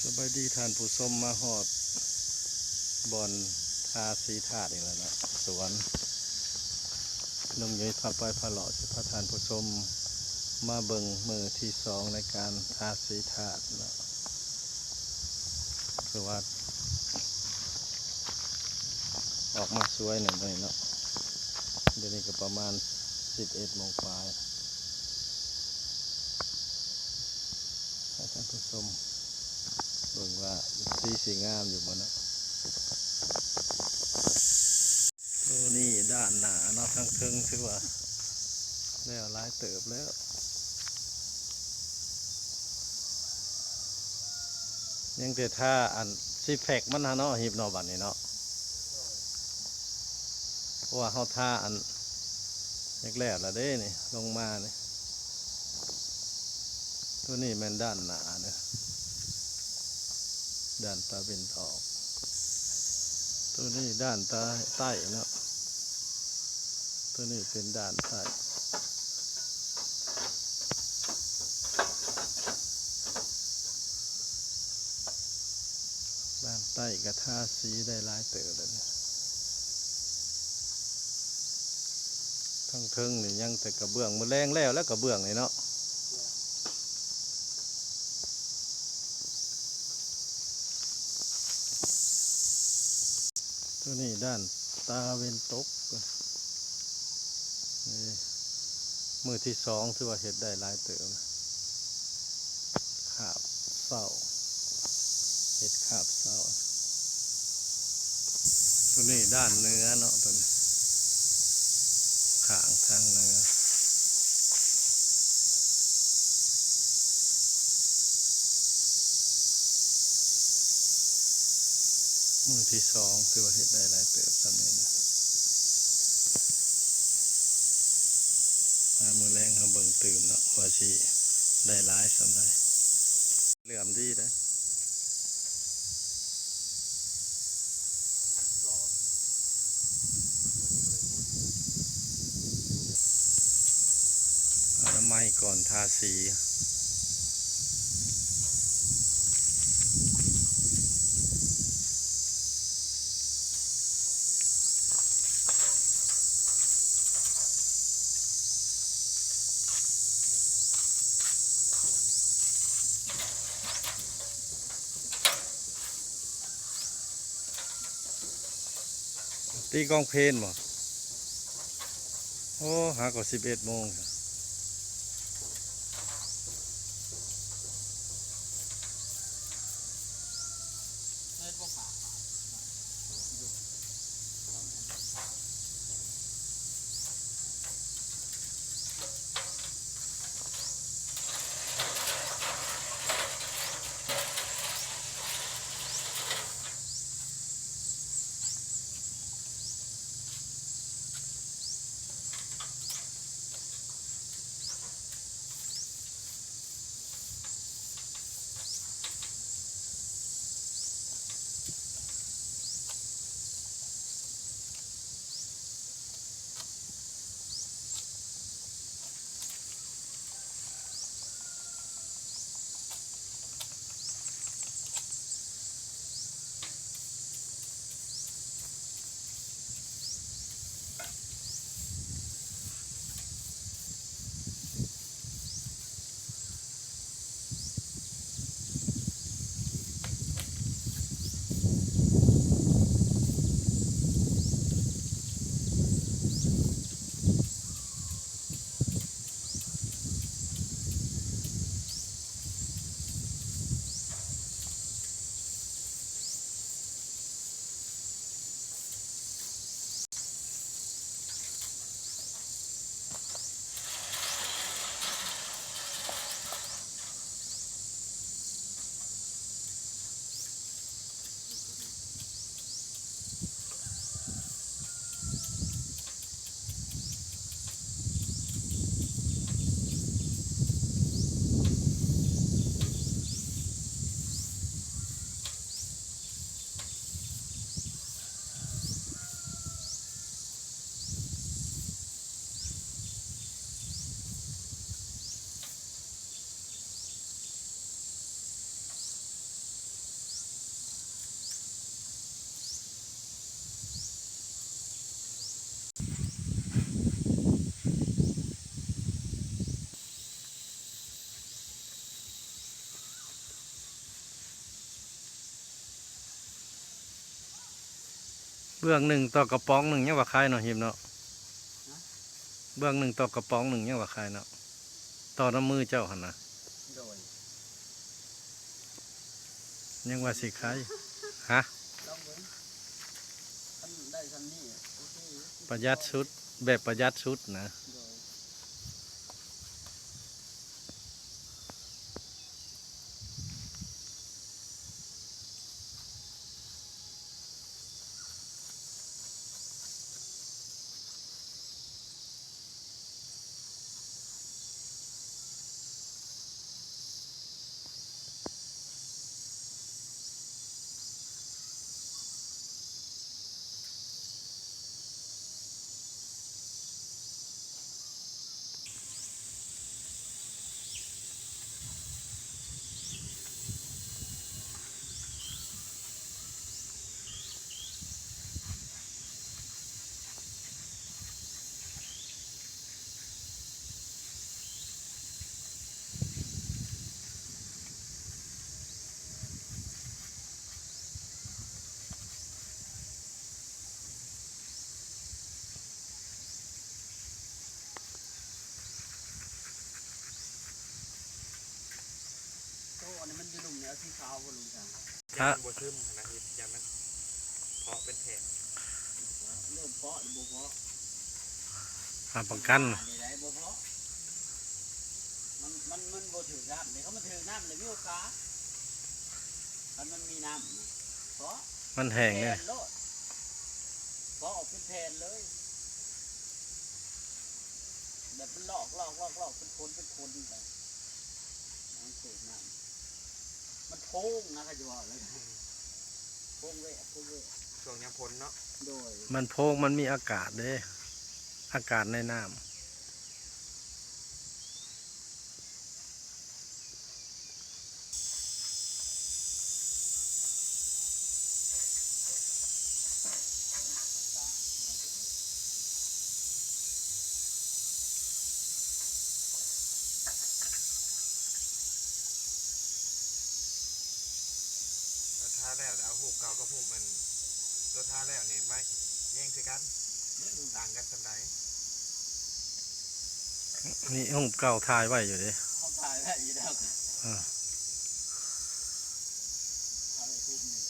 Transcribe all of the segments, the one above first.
ສະບາຍດີທ່ານຜູ້ຊົມ ມາຮອດບ່ອນທາສີທາດອີກແລ້ວເນາະ ສວນໜຸ່ມຍຸ້ຍພາໄປພາເລາະ ຊິພາທ່ານຜູ້ຊົມມາເບິ່ງມື້ທີສອງໃນການທາສີທາດເນາະ ຄືວ່າອອກມາສວຍໜ້ອຍເນາະ ດຽວນີ້ກໍປະມານສິບເອັດໂມງປາຍ. ໃຫ້ທ່ານຜູ້ຊົມເບິ່ງວ່າສີຊິງາມຢູ່ບໍ່ເນາະ. ໂຕນີ້ດ້ານໜ້າເນາະ ທາງເທິງຖືວ່າແລ້ວຫຼາຍເຕີບແລ້ວ ຍັງແຕ່ທາອັນຊິແພັກມັນຫັ້ນເນາະ ຮີບເນາະ ບັດນີ້ເນາະ. ເພາະວ່າເຮົາທາອັນ ຢາກແລ້ວລະເດ້ນີ້ ລົງມານີ້ ໂຕນີ້ແມ່ນດ້ານໜ້າເດີ ດ້ານຕາເວັນອອກ ໂຕນີ້ດ້ານຕາໃຕ້ເນາະ ໂຕນີ້ເປັນດ້ານໃຕ້. ດ້ານໃຕ້ກະທາສີໄດ້ຫຼາຍເຕີບແລ້ວນີ້ ທາງເທິງນີ້ຍັງແຕ່ກະເບື້ອງ ມື້ແລງແລ້ວແລ້ວກະເບື້ອງນີ້ເນາະ. ໂຕນີ້ດ້ານຕາເວັນຕົກ ມື້ທີສອງຖືວ່າເຮັດໄດ້ຫຼາຍເຕີບ ຄາບເຊົ້າ ເຮັດຄາບເຊົ້າ. ໂຕນີ້ດ້ານເໜືອເນາະ ໂຕນີ້ ຂ້າງທາງເໜືອ ມື້ທີສອງຖືວ່າເຮັດໄດ້ຫຼາຍເຕີບສ່ຳນີ້ນະ. ອາ ມື້ແລງເຮົາເບິ່ງຕື່ມເນາະ ວ່າຊິໄດ້ຫຼາຍສ່ຳໃດ. ເຫຼື້ອມດີເດ້ ອະນາໄມກ່ອນທາສີ. ຕີກອງເພນບໍ່? ໂອ້ ຫາກໍສິບເອັດໂມງ. ເບື້ອງໜຶ່ງຕໍ່ກະປ໋ອງໜຶ່ງ ຍັງວ່າຄາຍເນາະ ຮິບເນາະ. ຮະ? ເບື້ອງໜຶ່ງຕໍ່ກະປ໋ອງໜຶ່ງ ຍັງວ່າຄາຍເນາະ ຕໍ່ນຳມືເຈົ້າຫັ້ນນະ. ໂດຍ. ຍັງວ່າຊິຄາຍ. ຮະ? ລອງເບິ່ງ ຄັນໄດ້ຊ່ຳນີ້ໂອເຄຢູ່ ປະຢັດສຸດ ແບບປະຢັດສຸດນະ. ໂດຍ. ໂຕອັນນີ້ມັນຢູ່ລຸ່ມນີ້ ເອົາສີຂາວບໍ່ລຸງຊ່າງ? ຢ້ານມັນບໍ່ຊຶມຫັ້ນນະ ເຮັດ ຢ້ານມັນເພາະເປັນແຜ່ນ. ເລີ່ມເພາະຫຼືບໍ່ເພາະ? ຮັບປະກັນ ນີ້ໄດ້ບໍ່ເພາະ. ມັນ ມັນ ມັນບໍ່ຖືກນ້ຳເດ້ ຄັນມັນຖືກນ້ຳແລ້ວມີໂອກາດ. ຄັນມັນມີນ້ຳນະ ເພາະ ມັນແຫ້ງເດ້ ແຜ່ນໂລດ ເພາະອອກເປັນແຜ່ນເລີຍ. ແບບມັນລອກ ລອກ ລອກ ລອກ ເປັນຂົນ ເປັນຂົນໄປ ມັນຖືກນ້ຳ ມັນໂພງນະ ເຂົາຈະເວົ້າເລີຍ ໂພງແວະ ໂພງແວະ ຊ່ວງຍາມຝົນເນາະ. ໂດຍ. ມັນໂພງ ມັນມີອາກາດເດ້ ອາກາດໃນນ້ຳ. ຖ້າແລ້ວ ແລ້ວເອົາຮູບເກົ່າກັບຮູບອັນ ຕົວຖ້າແລ້ວນີ້ມາແຍງໃສ່ກັນ ຕ່າງກັນສ່ຳໃດ? ນີ້ຮູບເກົ່າຖ່າຍໄວ້ຢູ່ເດ້ ເຮົາຖ່າຍໄວ້ຢູ່ແລ້ວ. ເອີ ຖ່າຍໄວ້ຮູບໜຶ່ງ.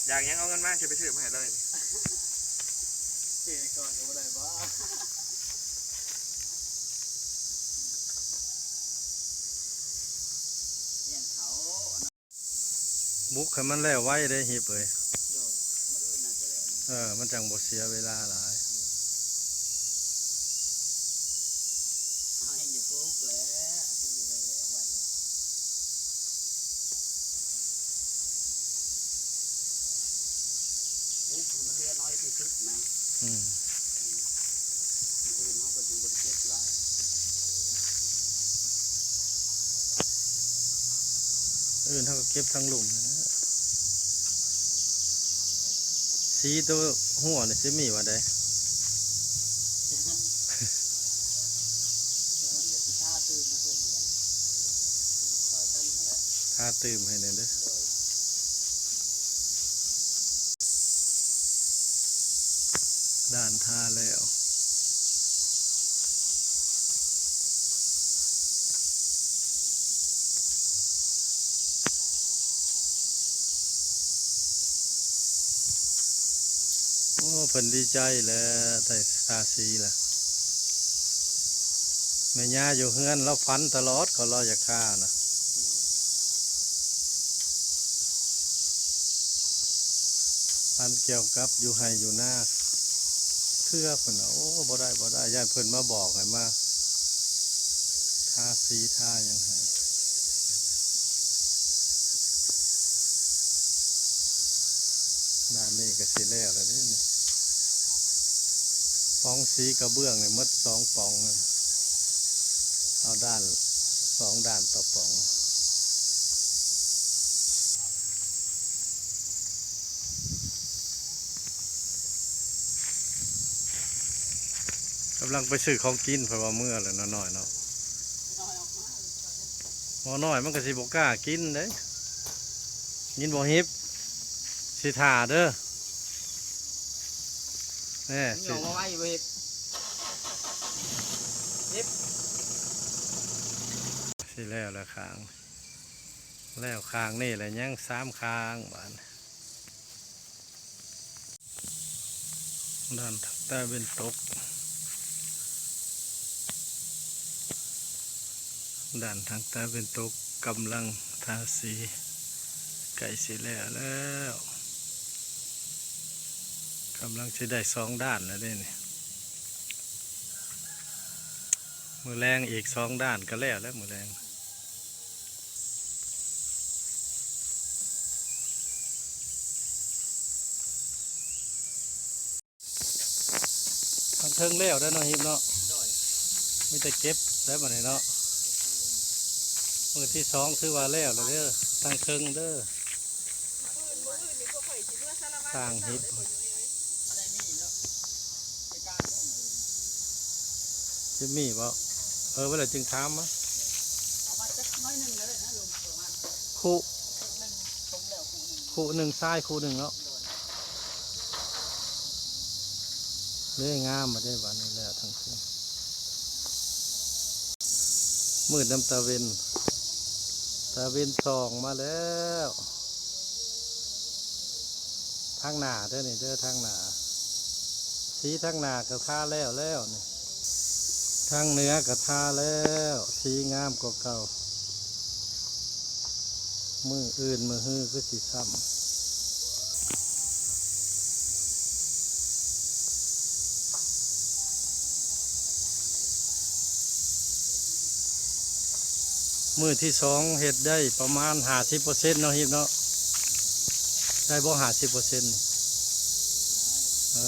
ຢາກຫຍັງເອົາເງິນມາ ຊິໄປຊື້ມາໃຫ້ເລີຍ. ຊື້ກ່ອນກໍບໍ່ໄດ້ບໍ? ບຸກໃຫ້ມັນແລ້ວໄວເດ້ ຮີບເອີຍ. ໂດຍ. ມື້ອື່ນໜ້າຈະແລ້ວ. ເອີ ມັນຈັ່ງບໍ່ເສຍເວລາຫຼາຍ. ເຮົາແຮ່ງຢາກປຸກແຫຼະ ແຮ່ງຢາກໄດ້ແລ້ວໄວແຫຼະ ປຸກໃຫ້ມັນເຫຼືອໜ້ອຍທີ່ສຸດນະ. ອືມ. ມື້ອື່ນເຮົາກໍຈຶ່ງບໍ່ໄດ້ເກັບຫຼາຍ. ອື່ນເຮົາກໍເກັບທັງລຸ່ມຫັ້ນແຫຼະ. ສີໂຕຫົວນີ້ຊິມີວ່າໃດ? ເອີ ກໍຊິທາຕື່ມໃຫ້ເພິ່ນຫັ້ນແຫຼະ ຊ່ອຍກັນຫັ້ນແຫຼະ ທາຕື່ມໃຫ້ແດ່ເດີ. ໂດຍ. ດ່ານທາແລ້ວ. ໂອ້ ເພິ່ນດີໃຈແຫຼະ ໄດ້ທາສີລະ. ແມ່ຍ່າຢູ່ເຮືອນລາວຝັນຕະຫຼອດ ກໍລາວຢາກທານະ. ອັນກ່ຽວກັບຢູ່ໄຮ່ຢູ່ນາເທື່ອພຸ້ນນະ. ໂອ້ ບໍ່ໄດ້ ບໍ່ໄດ້ ຢ້ານເພິ່ນມາບອກໃຫ້ມາທາສີທາຫຍັງໃຫ້. ດ້ານນີ້ກໍຊິແລ້ວແລ້ວເດ້ນີ້. ປ໋ອງສີກະເບື້ອງນີ້ໝົດສອງປ໋ອງ. ເອົາດ້ານ ສອງດ້ານຕໍ່ປ່ອງ. ກຳລັງໄປຊື້ຂອງກິນ ເພາະວ່າເມື່ອແລ້ວ ນ້ອຍໆ ເນາະ. ໝໍນ້ອຍມັນກໍຊິບໍ່ກ້າກິນເດ້. ຍິນບໍ່ ຮິບ? ຊິຖ້າເດີ. ແນ່ ຊິ ອອກມາໄວບໍ່ ຣິບ ຣິບ ຊິແລ້ວລະຂ້າງ ແລ້ວຂ້າງນີ້ແຫຼະ ຍັງສາມຂ້າງບາດ. ດ້ານທາງຕາເວັນຕົກ ດ້ານທາງຕາເວັນຕົກກຳລັງທາສີ ໃກ້ຊິແລ້ວແລ້ວ ກຳລັງຊິໄດ້ສອງດ້ານແລ້ວເດ້ນີ້. ມື້ແລງອີກສອງດ້ານກໍແລ້ວແລ້ວ ມື້ແລງ. ທາງເທິງແລ້ວແລ້ວເນາະ ຮິບເນາະ. ໂດຍ ມີແຕ່ເກັບແລ້ວບັດນີ້ເນາະ. ມື້ທີສອງຖືວ່າແລ້ວແລ້ວເດີ ທາງເທິງເດີ. ສ້າງຮິບ ຊິມີບໍ່? ເອີ ບໍ່ແລ້ວຈຶ່ງຖາມມາ. ຄູ່ ຄູ່ໜຶ່ງຊາຍຄູ່ໜຶ່ງເນາະ. ເດ້ ງາມມາເດ້ ບາດນີ້ແລ້ວທັງເທິງ. ມືດນຳຕາເວັນ ຕາເວັນສ່ອງມາແລ້ວ. ທາງໜ້າເດີນີ້ເດີ ທາງໜ້າ ສີທາງໜ້າກໍທາແລ້ວແລ້ວນີ້. ທາງເໜືອກໍທາແລ້ວ ສີງາມກວ່າເກົ່າ. ມື້ອື່ນມື້ຮືຄືຊິຊ້ຳ. ມື້ທີສອງເຮັດໄດ້ປະມານຫ້າສິບເປີເຊັນເນາະ ຮິບເນາະ. ໄດ້ບໍ່ຫ້າສິບເປີເຊັນ? ເອີ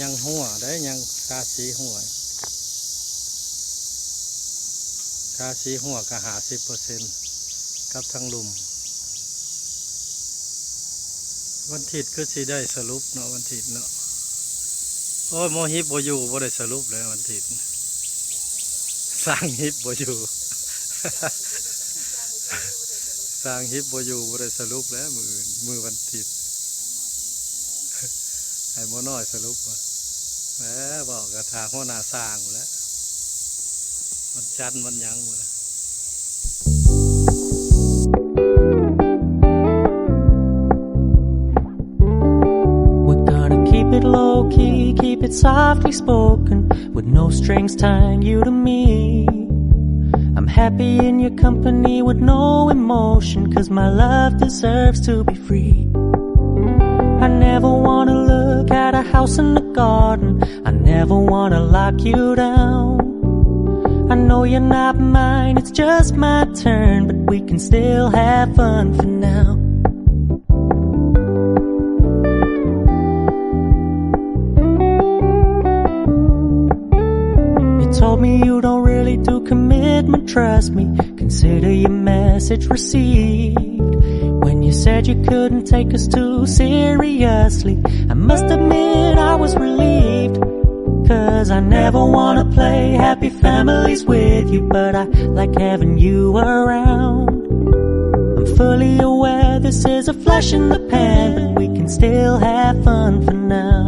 ຍັງຮົ່ວໄດ໋ ຍັງທາສີຮົ່ວ. ທາສີຮົ່ວກໍຫ້າສິບເປີເຊັນ ກັບທາງລຸ່ມ. ວັນທິດຄືຊິໄດ້ສະຫຼຸບເນາະ ວັນທິດເນາະ. ໂອ້ຍ ໝໍຮິບບໍ່ຢູ່ ບໍ່ໄດ້ສະຫຼຸບແລ້ວວັນທິດ. ຊ່າງຮິບບໍ່ຢູ່ ຊ່າງຮິບບໍ່ຢູ່ ບໍ່ໄດ້ສະຫຼຸບແລ້ວມື້ອື່ນ ມື້ວັນທິດ. ໃຫ້ໝໍນ້ອຍສະຫຼຸບວ່າ ແຫຼະ ເວົ້າກະຖ້າຫົວໜ້າຊ່າງພຸ້ນແຫຼະ ວັນຈັນວັນຫຍັງພຸ້ນແຫຼະ. We're gonna keep it low key, keep it softly spoken, with no strings tying you to me. I'm happy in your company with no emotion, 'cause my love deserves to be free. I never wanna look at a house in the garden. I never wanna lock you down. I know you're not mine, it's just my turn, but we can still have fun for now. You told me you don't really do commitment, trust me. Consider your message received. When you said you couldn't take us too seriously, I must admit I was relieved. 'Cause I never wanna play happy families with you, but I like having you around. I'm fully aware this is a flash in the pan, but we can still have fun for now.